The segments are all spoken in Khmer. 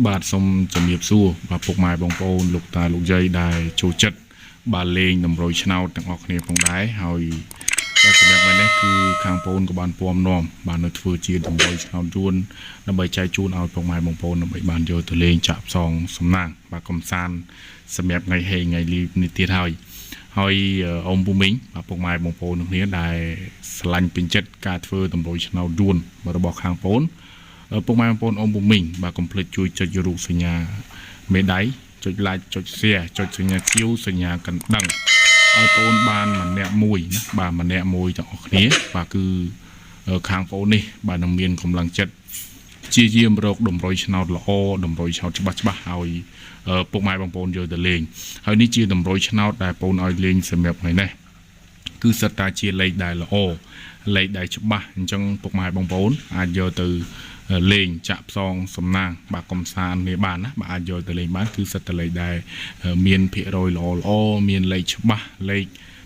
បាទសូមជំរាបសួរបាទពុកម៉ែបងប្អូនលោកតាលោកយាយដែលចូលចិត្តបាទលេងតម្រុយឆ្នោតទាំងអស់គ្នាផងដែរហើយបាទសម្រាប់ថ្ងៃនេះគឺខាងបងប្អូនក៏បានពំនាំបាទនៅធ្វើជាតម្រុយឆ្នោតយួនដើម្បីចែកជូនឲ្យពុកម៉ែបងប្អូនដើម្បីបានយកទៅលេងចាក់ផ្សងសំណាងបាទកំសាន្តសម្រាប់ថ្ងៃហេងថ្ងៃលីបនេះទៀតហើយហើយអ៊ំពូមីងបាទពុកម៉ែបងប្អូនទាំងគ្នាដែលស្រឡាញ់ពេញចិត្តការធ្វើតម្រុយឆ្នោតយួនរបស់ខាងបងប្អូន ពុកម៉ែបងប្អូនអ៊ំពូមីងបាទកុំភ្លេចជួយចុចរូបសញ្ញាមេដៃចុច like ចុច share ចុចសញ្ញាជាវសញ្ញាកណ្ដឹងឲ្យបងអូនបានម្នាក់មួយណាបាទម្នាក់មួយទាំងអស់គ្នាបាទគឺខាងបងអូននេះបាទនឹងមានកម្លាំងចិត្តព្យាយាមរកតម្រុយឆ្នោតល្អតម្រុយឆ្នោតច្បាស់ច្បាស់ឲ្យពុកម៉ែបងប្អូនយកទៅលេងហើយនេះជាតម្រុយឆ្នោតដែលបងអូនឲ្យលេងសម្រាប់ថ្ងៃនេះគឺសិតតាជាលេខដែលល្អលេខដែលច្បាស់អញ្ចឹងពុកម៉ែបងប្អូនអាចយកទៅលេងចាក់ផ្សងសំណាងបាទកំសាន្តនេះបានណាបាទអាចយកទៅលេងបានគឺសិតតែលេខដែលមានភាគរយល្អល្អមានលេខច្បាស់លេខ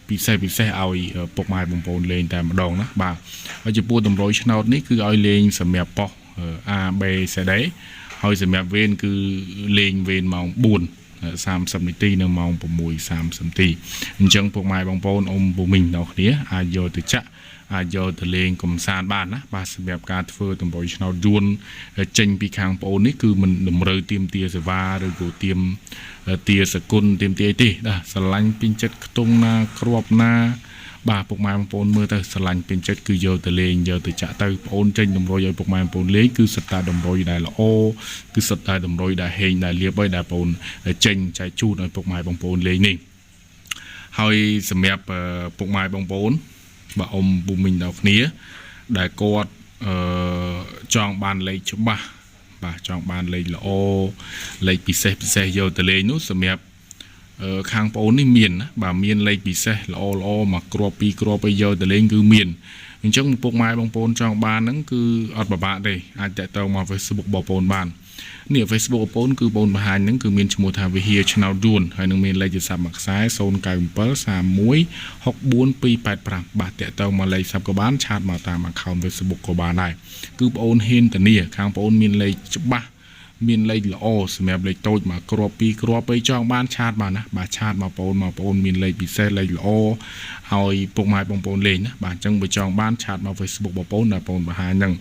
ពិសេសពិសេសឲ្យពុកម៉ែបងប្អូនលេងតែម្ដងណាបាទហើយចំពោះតម្រុយឆ្នោតនេះគឺឲ្យលេងសម្រាប់ប៉ុស្តិ៍ A B C D ហើយសម្រាប់វេនគឺលេងវេនម៉ោង4 30នាទីនៅម៉ោង6:30នាទីអញ្ចឹងពុកម៉ែបងប្អូនអ៊ំពូមីងដល់គ្នាអាចយកទៅចាក់អាចយកទៅលេងកំសាន្តបានណាបាទសម្រាប់ការធ្វើតម្រុយឆ្នោតយួនចេញពីខាងប្អូននេះគឺមិនតម្រូវទៀមទាសេវាឬក៏ទៀមទាសគុណទៀមទាអីទេណាស្រឡាញ់ពេញចិត្តខ្ទង់ណាគ្រាប់ណាបាទពុកម៉ែបងប្អូនមើលទៅស្រឡាញ់ពេញចិត្តគឺយកទៅលេងយកទៅចាក់ទៅបងប្អូនចេញតម្រុយឲ្យពុកម៉ែបងប្អូនលេងគឺសិតតែតម្រុយដែលល្អគឺសិតតែតម្រុយដែលហេងដែលលៀបឲ្យដែលបងប្អូនចេញចែកជូនឲ្យពុកម៉ែបងប្អូនលេងនេះហើយសម្រាប់ពុកម៉ែបងប្អូនបាទអ៊ំពូមីងដល់គ្នាដែលគាត់អឺចង់បានលេខច្បាស់បាទចង់បានលេខល្អលេខពិសេសពិសេសយកទៅលេងនោះសម្រាប់ខាងប្អូននេះមានណាបាទមានលេខពិសេសល្អល្អមកគ្រាប់ពីរគ្រាប់ឲ្យយកទៅលេងគឺមានអញ្ចឹងពុកម៉ែបងប្អូនចង់បានហ្នឹងគឺអត់ពិបាកទេអាចតាក់ទងមក Facebook បងប្អូនបាននេះ Facebook បងប្អូនគឺបងបង្ហាញហ្នឹងគឺមានឈ្មោះថាវិហារឆ្នោតយួនហើយនឹងមានលេខទូរស័ព្ទមួយខ្សែ097 31 64285បាទតាក់ទងមកលេខស័ព្ទក៏បាន chat មកតាម account Facebook ក៏បានដែរគឺបងអូនហ៊ានធានាខាងបងអូនមានលេខច្បាស់មានលេខល្អសម្រាប់លេខតូចមកគ្រាប់ពីរគ្រាប់អីចង់បាន chat បានណាបាទ chat មកបងអូនមកបងអូនមានលេខពិសេសលេខល្អឲ្យពុកម៉ែបងប្អូនលេងណាបាទអញ្ចឹងបើចង់បាន chat មក Facebook បងប្អូនដែលបងប្អូនបង្ហាញហ្នឹង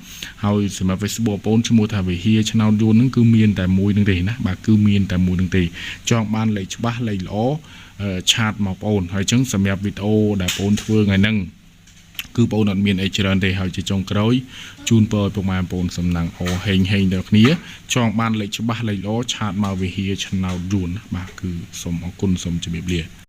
ហើយសម្រាប់ Facebook បងប្អូនឈ្មោះថាវិហារឆ្នោតយួនហ្នឹងគឺមានតែមួយហ្នឹងទេណាបាទគឺមានតែមួយហ្នឹងទេចង់បានលេខច្បាស់លេខល្អ chat មកបងប្អូនហើយអញ្ចឹងសម្រាប់វីដេអូដែលបងប្អូនធ្វើថ្ងៃហ្នឹងគឺបងប្អូនអត់មានអីច្រើនទេហើយជាចុងក្រោយជូនពរឲ្យពុកម៉ែបងប្អូនសំណាងអូហេងហេងដល់គ្នាចង់បានលេខច្បាស់លេខល្អ chat មកវិហារឆ្នោតយួនបាទគឺសូមអរគុណសូមជម្រាបលា។